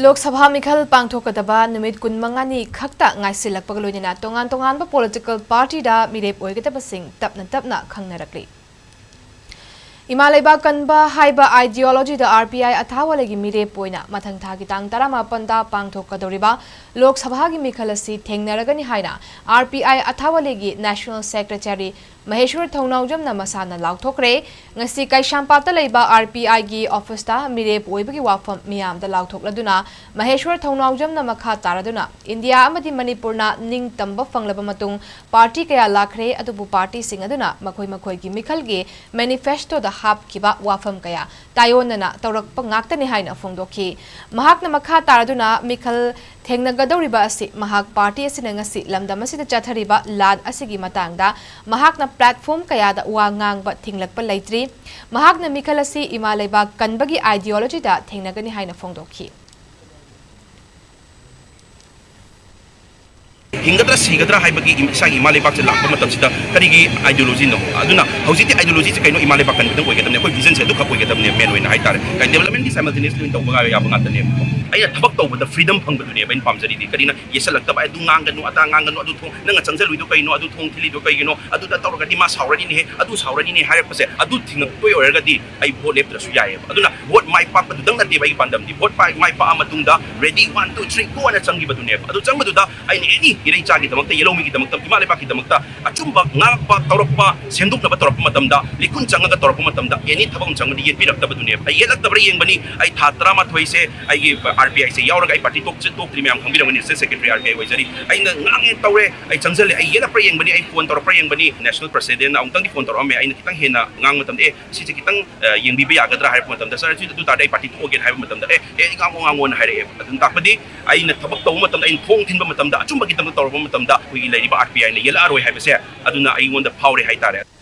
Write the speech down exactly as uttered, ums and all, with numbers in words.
ꯂꯣꯛ ꯁꯚꯥ ꯃꯤꯈꯜ ꯄꯥꯡꯊꯣꯛꯀꯗꯕ ꯅꯨꯃꯤꯠ ꯀꯨꯟꯃꯉꯥꯅꯤ ꯈꯛꯇ ꯉꯥꯏꯁꯤꯜꯂꯛꯄꯒ ꯂꯣꯏꯅꯅ ꯇꯣꯉꯥꯟ ꯇꯣꯉꯥꯟꯕ political partyꯗ ꯃꯤꯔꯦꯞ ꯑꯣꯏꯒꯗꯕꯁꯤꯡ ꯇꯞꯅ ꯇꯞꯅ ꯈꯪꯅꯔꯛꯂꯤ꯫ ꯏꯃꯥ ꯂꯩꯕꯥꯛ ꯀꯟꯕ ꯍꯥꯏꯕ ideologyꯗ RPI ꯑꯊꯥꯋꯥꯂꯦꯒꯤ ꯃꯤꯔꯦꯞ ꯑꯣꯏꯅ ꯃꯊꯪ ꯊꯥꯒꯤ ꯇꯥꯡ ꯇꯔꯥꯃꯥꯄꯟꯗ ꯄꯥꯡꯊꯣꯛꯀꯗꯧꯔꯤꯕ ꯂꯣꯛ ꯁꯚꯥꯒꯤ ꯃꯤꯈꯜ ꯑꯁꯤ ꯊꯦꯡꯅꯔꯒꯅꯤ ꯍꯥꯏꯅ RPI ꯑꯊꯥꯋꯥꯂꯦꯒꯤ National Secretary ꯃꯍꯦꯁ꯭ꯋꯔ ꯊꯧꯅꯥꯎꯖꯝꯅ ꯃꯁꯥꯅ ꯂꯥꯎꯊꯣꯛꯈ꯭ꯔꯦ꯫ ꯉꯁꯤ ꯀꯩꯁꯥꯝꯄꯥꯠꯇ ꯂꯩꯕ RPIꯒꯤ officeꯇ ꯃꯤꯔꯦꯞ ꯑꯣꯏꯕꯒꯤ ꯋꯥꯐꯝ ꯃꯤꯌꯥꯝꯗ ꯂꯥꯎꯊꯣꯛꯂꯗꯨꯅ ꯃꯍꯦꯁ꯭ꯋꯔ ꯊꯧꯅꯥꯎꯖꯝꯅ ꯃꯈꯥ ꯇꯥꯔꯗꯨꯅ ꯏꯟꯗꯤꯌꯥ ꯑꯃꯗꯤ ꯃꯅꯤꯄꯨꯔꯅ ꯅꯤꯡꯇꯝꯕ ꯐꯪꯂꯕ ꯃꯇꯨꯡ party ꯀꯌꯥ ꯂꯥꯛꯈ꯭ꯔꯦ, ꯑꯗꯨꯕꯨ partyꯁꯤꯡ ꯑꯗꯨꯅ ꯃꯈꯣꯏ ꯃꯈꯣꯏꯒꯤ ꯃꯤꯈꯜꯒꯤ manifestoꯗ ꯍꯥꯞꯈꯤꯕ ꯋꯥꯐꯝ ꯀꯌꯥ ꯇꯥꯏꯑꯣꯟꯅꯅ ꯇꯧꯔꯛꯄ ꯉꯥꯛꯇꯅꯤ ꯍꯥꯏꯅ ꯐꯣꯡꯗꯣꯛꯈꯤ꯫ ꯃꯍꯥꯛꯅ ꯃꯈꯥ ꯇꯥꯔꯗꯨꯅ ꯃꯤꯈꯜ ꯊꯦꯡꯅꯒꯗꯧꯔꯤꯕ ꯑꯁꯤ ꯃꯍꯥꯛ party ꯑꯁꯤꯅ ꯉꯁꯤ ꯂꯝꯗꯝ ꯑꯁꯤꯗ ꯆꯠꯊꯔꯤꯕ ꯂꯥꯟ ꯑꯁꯤꯒꯤ ꯃꯇꯥꯡꯗ ꯃꯍꯥꯛꯅ platform ꯀꯌꯥꯗ ꯋꯥ ꯉꯥꯡꯕ ꯊꯤꯡꯂꯛꯄ ꯂꯩꯇ꯭ꯔꯤ꯫ ꯃꯍꯥꯛꯅ ꯃꯤꯈꯜ ꯑꯁꯤ ꯏꯃꯥ ꯂꯩꯕꯥꯛ ꯀꯟꯕꯒꯤ ideologyꯗ ꯊꯦꯡꯅꯒꯅꯤ ꯍꯥꯏꯅ ꯐꯣꯡꯗꯣꯛꯈꯤ꯫ ꯍꯤꯡꯒꯗ꯭ꯔꯥ ꯁꯤꯒꯗ꯭ꯔꯥ ꯍꯥꯏꯕꯒꯤ ꯏꯁꯥꯒꯤ ꯏꯃꯥ ꯂꯩꯕꯥꯛꯁꯦ ꯂꯥꯛꯄ ꯃꯇꯝꯁꯤꯗ ꯀꯔꯤꯒꯤ ideologyꯅꯣ? ꯑꯗꯨꯅ ꯍꯧꯖꯤꯛꯇꯤ ideologyꯁꯦ ꯀꯩꯅꯣ? ꯏꯃꯥ ꯂꯩꯕꯥꯛ ꯀꯟꯕꯗꯪ ꯑꯣꯏꯒꯗꯕꯅꯦ, ꯑꯩꯈꯣꯏ visionꯁꯦ ꯑꯗꯨꯈꯛ ꯑꯣꯏꯒꯗꯕꯅꯦ main ꯑꯣꯏꯅ ꯍꯥꯏꯇꯥꯔꯦ꯫ Developmentꯀꯤ simultaneously ꯑꯣꯏꯅ ꯇꯧꯕ ꯌꯥꯕ ꯉꯥꯛꯇꯅꯦꯕꯀꯣ꯫ ꯑꯩꯅ ꯊꯕꯛ ꯇꯧꯕꯗ freedom ꯐꯪꯕꯗꯨꯅꯦꯕ ꯑꯩꯅ ꯄꯥꯝꯖꯔꯤꯗꯤ꯫ ꯀꯔꯤꯅ ꯌꯦꯠꯁꯜꯂꯛꯇꯕ, "ꯑꯗꯨ ꯉꯥꯡꯒꯅꯨ, ꯑꯗꯥ ꯉꯥꯡꯒꯅꯨ, ꯑꯗꯨ ꯊꯣꯡ-, ꯅꯪꯅ ꯆꯪꯁꯤꯜꯂꯨꯏꯗꯣ ꯀꯩꯅꯣ? ꯑꯗꯨ ꯊꯣꯡ ꯊꯤꯜꯂꯤꯗꯣ ꯀꯩꯒꯤꯅꯣ? ꯑꯗꯨꯗ ꯇꯧꯔꯒꯗꯤ ꯃꯥ ꯁꯥꯎꯔꯅꯤꯅꯦꯍꯦ, ꯑꯗꯨ ꯁꯥꯎꯔꯅꯤꯅꯦ" ꯍꯥꯏꯔꯛꯄꯁꯦ, ꯑꯗꯨ ꯊꯤꯡꯉꯛꯇꯣꯏ ꯑꯣꯏꯔꯒꯗꯤ ꯑꯩ vote ꯂꯦꯞꯇ꯭ꯔꯁꯨ ꯌꯥꯏꯑꯕ꯫ ꯑꯗꯨꯅ vote ꯃꯥꯏ ꯄꯥꯛꯄꯗꯨꯗꯪ ꯅꯠꯇꯦꯕ ꯑꯩꯒꯤ ꯄꯥꯟꯗꯝꯗꯤ꯫ Vote ꯄꯥꯏ-, ꯃꯥꯏ ꯄꯥꯛꯑ ꯃꯇꯨꯡꯗ ready, one, two, three, go ꯑꯅ ꯆꯪꯈꯤꯕꯗꯨꯅꯦꯕ꯫ ꯑꯗꯨ ꯆꯪꯕꯗꯨꯗ ꯑꯩꯅ any ꯏꯔꯩꯆꯥꯒꯤꯗꯃꯛꯇ, ꯌꯦꯜꯍꯧꯃꯤꯒꯤꯗꯃꯛꯇ, ꯏꯃꯥ ꯂꯩꯕꯥꯛꯀꯤꯗꯃꯛꯇ ꯑꯆꯨꯝꯕ ꯉꯥꯡꯉꯛꯄ, ꯇꯧꯔꯛꯄ, ꯁꯦꯝꯗꯣꯛꯅꯕ ꯇꯧꯔꯛꯄ ꯃꯇꯝꯗ, ꯂꯤꯈꯨꯟ ꯆꯪꯉꯒ ꯇꯧꯔꯛꯄ ꯃꯇꯝꯗ any ꯊꯕꯛ ꯑꯃ ꯆꯪꯕꯗ ꯌꯦꯠꯄꯤꯔꯛꯇꯕꯗꯨꯅꯦꯕ꯫ ꯑꯩ ꯌꯦꯠꯂꯛꯇꯕ꯭ꯔꯥ ꯌꯦꯡꯕꯅꯤ꯫ ꯑꯩ ꯊꯥ ꯇꯔꯥꯃꯥꯊꯣꯏꯁꯦ ꯑꯩꯒꯤ RPIꯁꯦ ꯌꯥꯎꯔꯒ ꯑꯩ party ꯇꯣꯛ-, ꯇꯣꯛꯇ꯭ꯔꯤ, ꯃꯌꯥꯝ ꯈꯪꯕꯤꯔꯝꯒꯅꯤ, State Secretary RPI ꯑꯣꯏꯖꯔꯤ꯫ ꯑꯩꯅ ꯉꯥꯡꯉꯦ, ꯇꯧꯔꯦ, ꯑꯩ ꯆꯪꯁꯤꯜꯂꯦ, ꯑꯩ ꯌꯦꯠꯂꯛꯄ꯭ꯔꯥ ꯌꯦꯡꯕꯅꯤ, ꯑꯩ phone ꯇꯧꯔꯛꯄ꯭ꯔꯥ ꯌꯦꯡꯕꯅꯤ꯫ National Presidentꯅ ꯑꯃꯨꯛꯇꯪꯗꯤ phone ꯇꯧꯔꯛꯑꯝꯃꯦ꯫ ꯑꯩꯅ ꯈꯤꯇꯪ ꯍꯦꯟꯅ ꯉꯥꯡꯕ ꯃꯇꯝꯗ, "ꯑꯦ, ꯁꯤꯁꯦ ꯈꯤꯇꯪ, ꯑ, ꯌꯦꯡꯕꯤꯕ ꯌꯥꯒꯗ꯭ꯔꯥ?" ꯍꯥꯏꯔꯛꯄ ꯃꯇꯝꯗ, "Sir, ꯁꯤ ꯑꯗꯨ ꯇꯥꯔꯗꯤ ꯑꯩ party ꯊꯣꯛꯑꯒꯦꯅ" ꯍꯥꯏꯕ ꯃꯇꯝꯗ, "ꯑꯦ, ꯑꯦ, ꯉꯥꯡꯉꯣ, ꯉꯥꯡꯉꯣꯅ" ꯍꯥꯏꯔꯛꯑꯦꯕ꯫ ꯑꯗꯨꯅ ꯇꯥꯛꯄꯗꯤ ꯑꯩꯅ ꯊꯕꯛ ꯇꯧꯕ ꯃꯇꯝꯗ, ꯑꯩꯅ ꯊꯣꯡ ꯊꯤꯟꯕ ꯃꯇꯝꯗ, ꯑꯆꯨꯝꯕꯒꯤꯗꯃꯛ ꯇꯧꯔꯛꯄ ꯃꯇꯝꯗ ꯑꯩꯈꯣꯏꯒꯤ ꯂꯩꯔꯤꯕ RPIꯅ ꯌꯦꯜꯂꯛꯑꯔꯣꯏ ꯍꯥꯏꯕꯁꯦ ꯑꯗꯨꯅ ꯑꯩꯉꯣꯟꯗ ꯐꯥꯎꯔꯦ ꯍꯥꯏꯇꯥꯔꯦ꯫